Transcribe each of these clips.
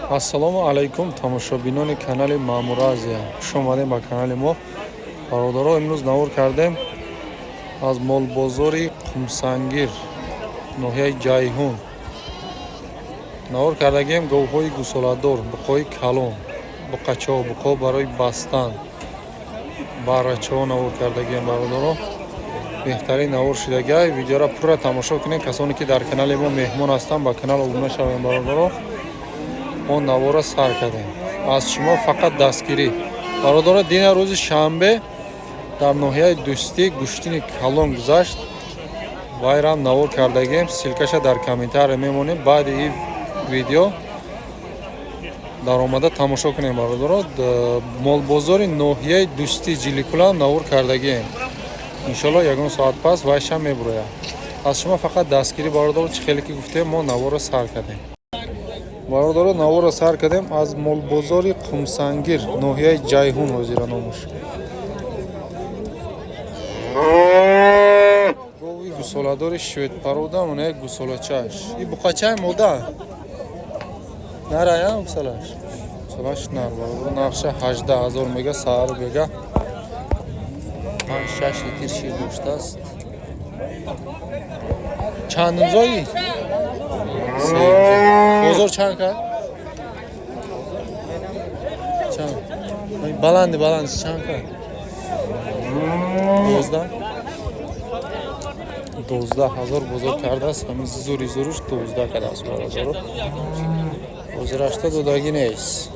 Ассалому алайкум, тамошобинони канали Маъмур Азия, хуш омадем ба канали мо. Бародаро, имрӯз навор кардем аз молбозори Қумсангир, ноҳияи Ҷайҳун. Навор кардагием говҳои гусоладор, буқои калон, буқачаҳо, буқо барои бастан, баррачаҳо навор кардагием. Бародаро, беҳтарин навор шудагиай, видеора пурра тамошо кунед. Касоне ки дар канали мо меҳмон ҳастанд, ба канал обуна шавем. Бародаро, мо навора сар кардем, аз шумо фақат дастгирӣ. Бародаро, дина рӯзи шанбе дар ноҳияи Дӯстӣ гӯштини калон гузашт, вайрам навор кардагием, ссылка ша дар комментария мемонем. Баъди ин видео даромада тамошо кунем. Бародаро, молбозори ноҳияи Дӯстӣ Ҷиликулам навор кардагием, иншоалло ягон соат пас вайшам мебурояд. Аз шумо фақат дастгирӣ. Бародаро, чӣ хеле ки гуфтем, мо наворро сар кардем. Бародаро, наворро сар кардем аз молбозори Қумсангир, ноҳияи Ҷайҳун ҳозира номуш. Гови гусоладори шведпорода, мона як гусолачаш. И буқачаи мода нарая, гусолаш, гусолаш нар. Бародаро, нархша 18 000 мега, саҳару бега 5-6 литр шир доштааст. Чандумзои? Бозор чанд кард? Чанд? Баланди, баланди чанд кард? 12, 12 000 бозор кардааст. Ҳамин зури зуруш 12 кардааст. Бародаро, ҳозирашта додагӣ нест.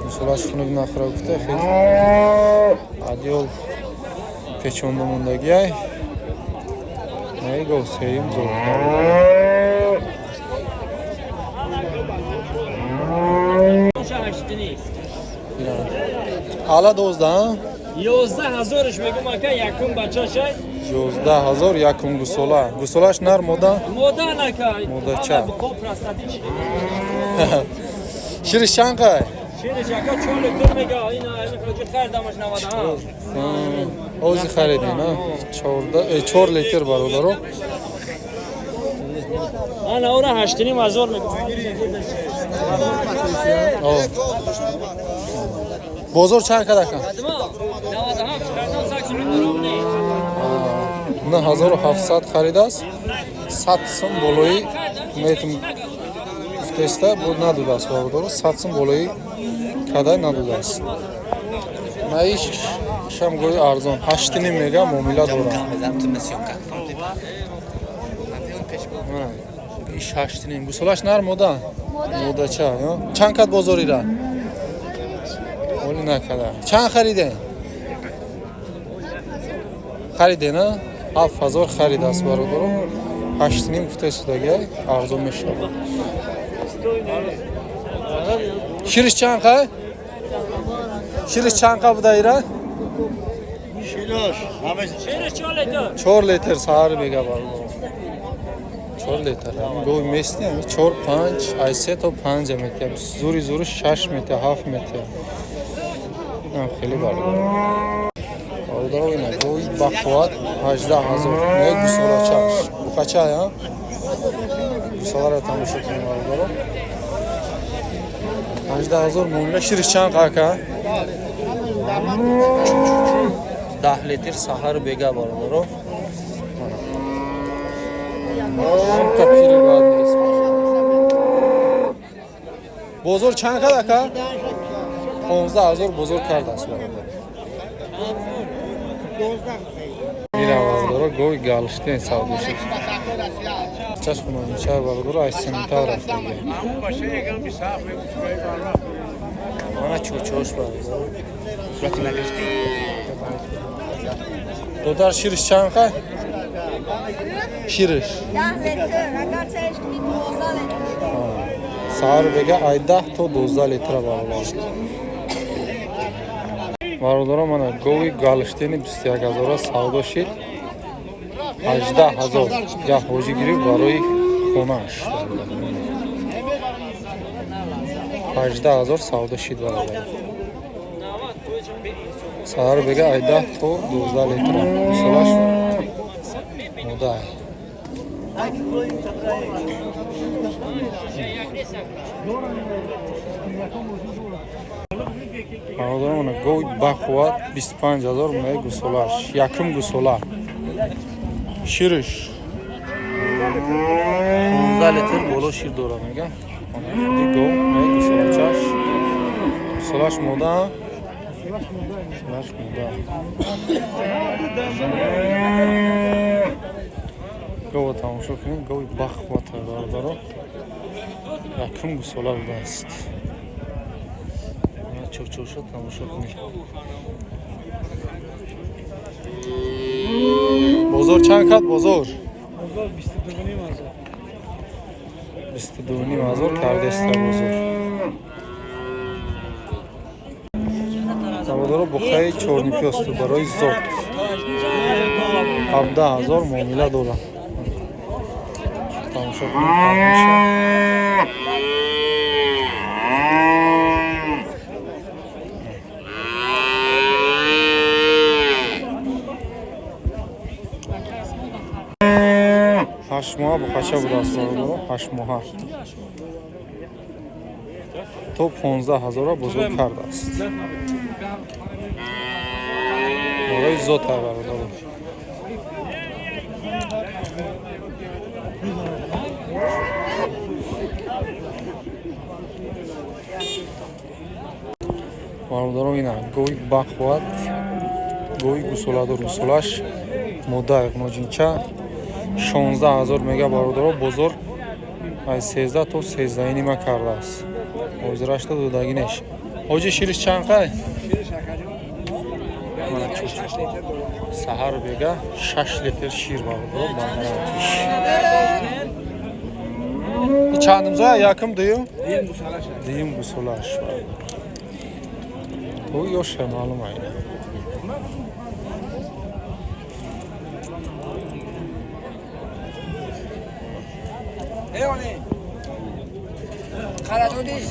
Мисолаш хунук нахӯра гуфта, хел адёл печонда мондагиай. Гов сеюм зод. Ала 12? 11 000-ш мегум, ака, якум бачашай. 11 000, якум гусола. Гусолаш нар, мода? Мода, нака. Модача. Шириш чанд қай? Шириш, ака, 4 литр мега, ина ҳоҷи харидамаш 97. Ози харидин, а? 4 литр, бародаро. Ана ора 8,5 ҳазор мегум. Бозор чанд кад, ака? 97 кардам, 100 сум. 9700 харидааст, 100 сум болои метм гуфтеста буд, надодааст. Бародаро, 100 сум болои кадай надодааст. Наиш шам гои арзон, 8,5 мега, муомила дорам. Иш 8,5. Гусолаш нар, мода? Модача. Чанд кад бозорира? Оли накада. Чанд харидем? Хариден, а? 7000 харидааст, бародаро. 8,5 гуфта истодагиай, арзон мешавад. Шириш чанд қай? Шириш чанд қа буда ира? Шириш 4 литр. 4 литр саҳар мега, бародаро. 4 литр. Гови местни, ами чор, панҷ, ай се то панҷа метиҳа. Зури зури шаш метиҳа, ҳафт метиҳа. Хеле, бародаро. Бародаро, ина гови бақувват, 18 000. Не, гусолачаш. Буқачай, а? Гусоларо тамошо кунем, бародаро. 18 000 муомила. Шириш чанд ака? 10 литр саҳару бега, бародаро. Та пири бад нест. Бозор чанд кад, ака? 15 000 бозор кардааст, бародар. Ира, бародаро, гови галштен савдо шуд. Чашмонча, бародаро, аз симтар рафтаги. Мана чӯчош, бародаро. Додар, шириш чанд қай? Шириш? 10 литр, агар сеш кунӣ, 12 литр. Саҳар бега ай 10 то 12 литра, бародар. Бародаро, мана гови галштени 21 ҳазора савдо шид. 18 000 як ҳоҷӣ гирифт барои хонааш. 18 000 савдо шид, бародар. Саҳар бега ай 10 то 12 литра. Мисолаш мода. Бародарон, гови бахуват 25 ҳазор мега гусолаш. Якум гусола. Шириш 15 литр боло шир дора мега. Гов мега гусолачаш. Гусолаш мода. Гусолаш мода. Гова тамошо кунем, гови бахуват бародаро. Якум гусола будааст. Чорчорша тамошо кунем. Бозор чанд кад бозор? Бозор 22,5 ҳазор. 22,5 ҳазор кардеста бозор. Бародаро, бухаи чорнипёсту барои зод 17 ҳазор муомила дорад. Тамошо кунем фармиша. Ҳашт моҳа бухача будааст бародаро, 8 моҳа. То 15 ҳазора бозор кардааст. Барои зота бародаро. Бародаро, ина гови бахват, гови гусоладор, гусолаш мода иғноҷинча 16 ҳазор мега бародаро. Бозор аз 13 то 13,5 кардааст. Ҳозирашта додагӣ неш. Ҳоҷи, шириш чанд қай? Саҳар бега 6 литр шир бародаро ба гарантиш. Чандумзоя? Якум, дуюм? Дуюм гусолаш. То ёша маълум айна.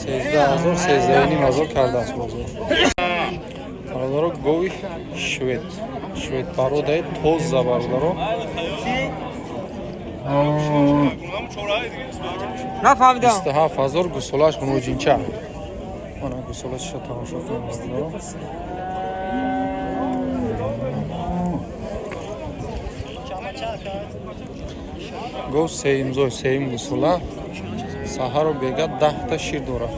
Сездаҳ ҳазор, 13,5 ҳазор кардааст бозор. Бародаро, гови швед, швед пародаи тоза бародаро. Нафаҳмидам. 27 ҳазор гусолаш муроҷинча. Мана гусолашро тамошо кунем бародаро. Гов сеюмзой, сеюм гусола. Саҳару бега 10та шир дорад.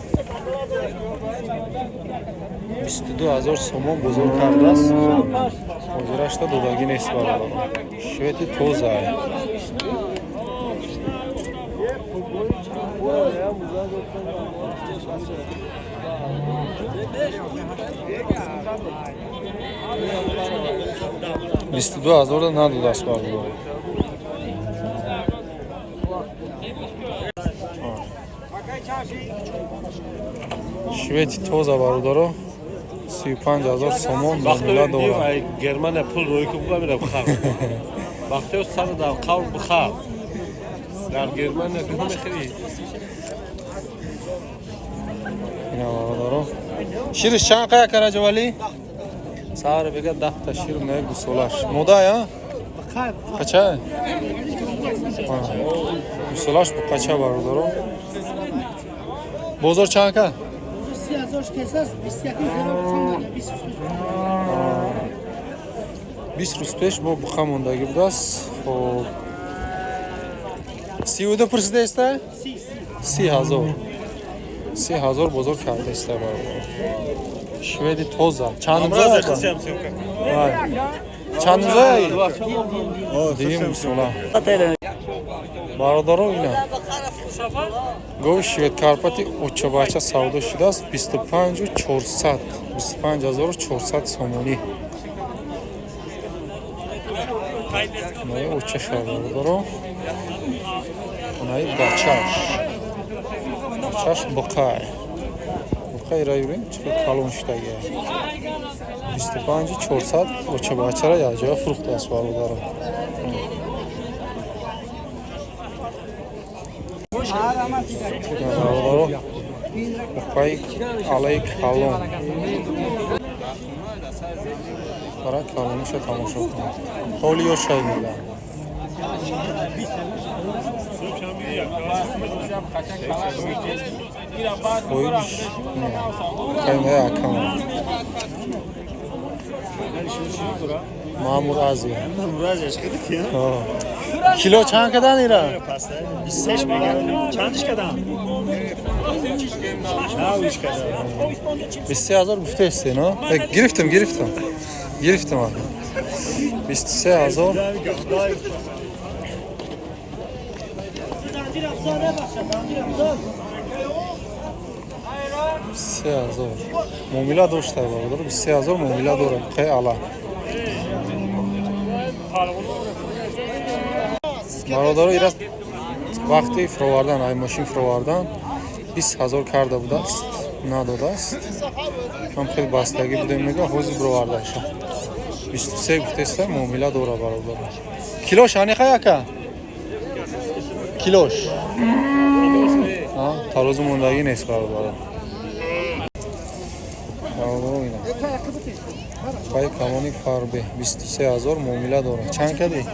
22 ҳазор сомон бозор кардааст. Ҳозирашта додагӣ нест бародаро. Швети тоза. 22 ҳазорда надодааст бародаро. Швети тоза бародаро 35 ҳазор сомон муомила дорад. Германия пул рӯй ки буга мерам хар. Вақтио сар дар қавр бихар. Дар Германия ки мехӯрӣ. Ина бародаро. Шириш чанд қая караҷавали? Саҳар бега 10 та шир не гусолаш. Мода я? Қача? Гусолаш бу қача бародаро? Бозор чанд ка? 20 рӯз пеш бо буха мондагӣ будааст. Хоб, 32 пурсидаиста? 30 ҳазор. 30 ҳазор бозор кардаиста бародаро. Шведи тоза. Чандумзоя? Чандумзоя? Дуюм гусола. Бародаро, ина гови шведкарпати очабача савдо шудааст 25 400, 25 400 сомонӣ. Онаи очаша бародаро, онаи бачаш. Бачаш буқай. Буқай раюрин чӣ калон шудагия. 25 400 очабачара якҷоя фурӯхтааст бародаро. Бародаро, буқаи алаи калон. Фара калониша тамошо кунед. Холи ёшай мега. Соҳибиш кайнаи акам Маъмур Азия. Кило чанд кадан ира? 23 мегам. Чандиш кадан? 23 000 гуфтаисте, но? Гирифтам, гирифтам. Гирифтам. 23 000. 3000 муомила дошта, бародар, 23 000 муомила дорад. Қай ала. Бародаро, ира вақти фуровардан, ай мошин фуровардан 20 000 карда будааст, надодааст. Ҳам хеле бастагӣ будем, мега, ҳозир бировардаша. 23 гуфтеста, муомила дора, бародар. Килош аниқа, яка? Килош. Тарозу мондагӣ нест, бародаро. Бародаро, ина. Пай калони фарбе 23 000 муомила дорад. Чанд кадӣ?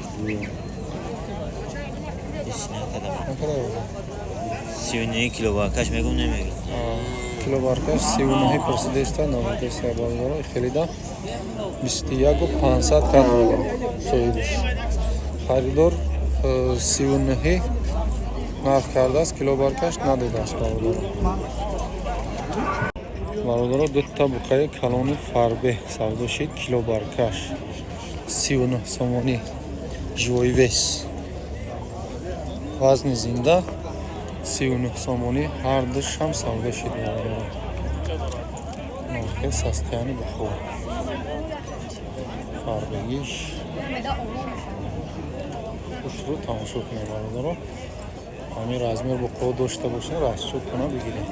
Накарда. 39 кило баркаш мегум, намегум. Кило баркаш 39 пурсидеста, надодеста, бародаро. Хелида 21 500 кард, мега соҳибиш. Харидор 39 нарх кардааст, кило баркаш надодааст, бародаро. Бародаро, дута буқаи калони фарбе савдо шид, кило баркаш 39 сомонӣ, живой вес, вазни зинда 39 сомонӣ, ҳар душам савдо шид, бародаро. Нархи састаяни бухор фарбегиш хушрӯ тамошо кунед, бародаро. Ҳамин размер буқо дошта бошед, расчёт куна бигиред.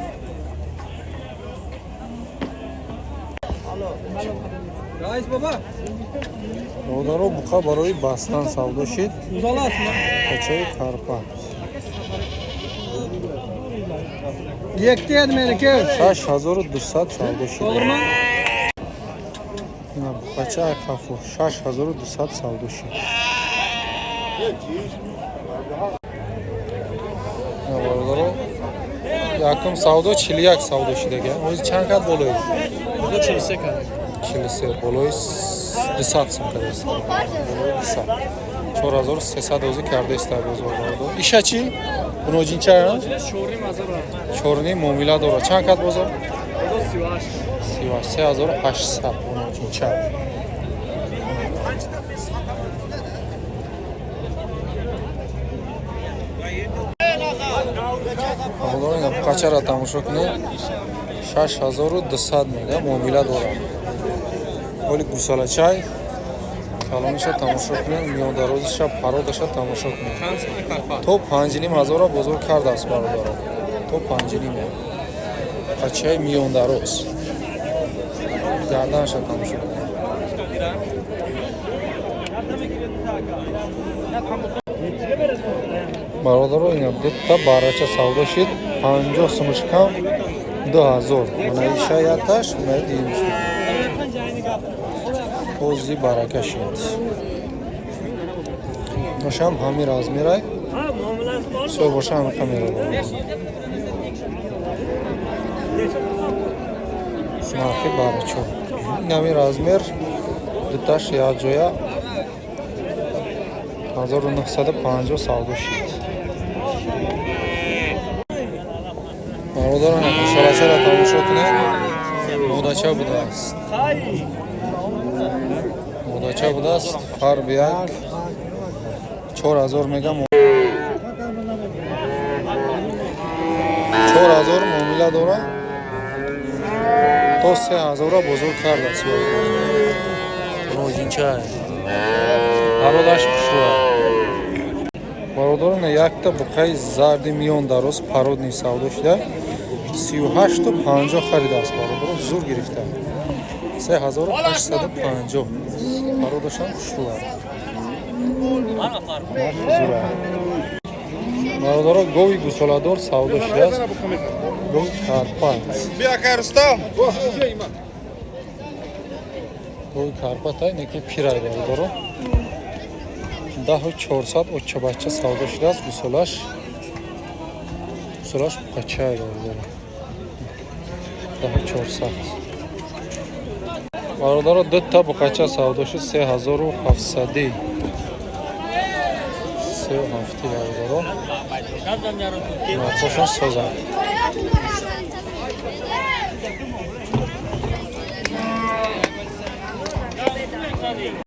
Раис баба. Бародаро, буқа барои бастан савдо шид. Качаи карпат. Yekti meniki. 6200 савдо шид. Ина буқача қафо 6200 савдо шид. Ина, бародаро, якум савдо 41 савдо шидаги. Ҳозир чанд кад болои? 43 кад. 43 болои 200 сум кардааст. Болои 200. 4300 ҳозир кардааст бозор, бародар. Иша чӣ? Буноҷинча? 4,5 ҳазор. Чорним муомила дорад. Чанд кад бозор? Бозор 38. 38 800 буноҷинча. Бародаро, ина буқачаро тамошо кунед. 6200 мега, муомила дорад. Ҳоли гусалачай калониша тамошо кунед, миёндарозиша, пародаша тамошо кунед. То 5,5 ҳазора бозор кардааст, бародаро. То 5,5. Қачаи миёндароз. Гарданаша тамошо кунед. Бародаро, ина дута барача савдо шид, 50 сумаш кам 2000. Мана иша яташ, мана димиш. Ҳози барака шид. Ошам ҳамин размерай. Всё боша, ҳамин меравад. Нархи барачо. Ин ҳамин размер дуташ якҷоя 1950 савдо шид. Бародарон, гусалачаро тамошо кунед. Модача будааст. Модача будааст. Фарби як 4000 мегам. 4000 муомила дора. То 3000 бозор кардааст. Роҷинча. Пародаш хушрӯ. Бародарон, якта буқаи зарди миён дароз породный савдо шуда, 38,50 харидааст, бародарон, зур гирифта. 3850, пародашам хушрӯ. Нархи зура. Бародаро, гови гусоладор савдо шудааст. Гови Карпат. Гови Карпат ай неки пирай, бародаро. 10 400 очабача савдо шудааст, гусолаш Солаш буқачае, бародаро. 10400. Бародаро, дута буқача савдо шуд 3700-и. Сеу ҳафти, бародаро. Нархошон созанд.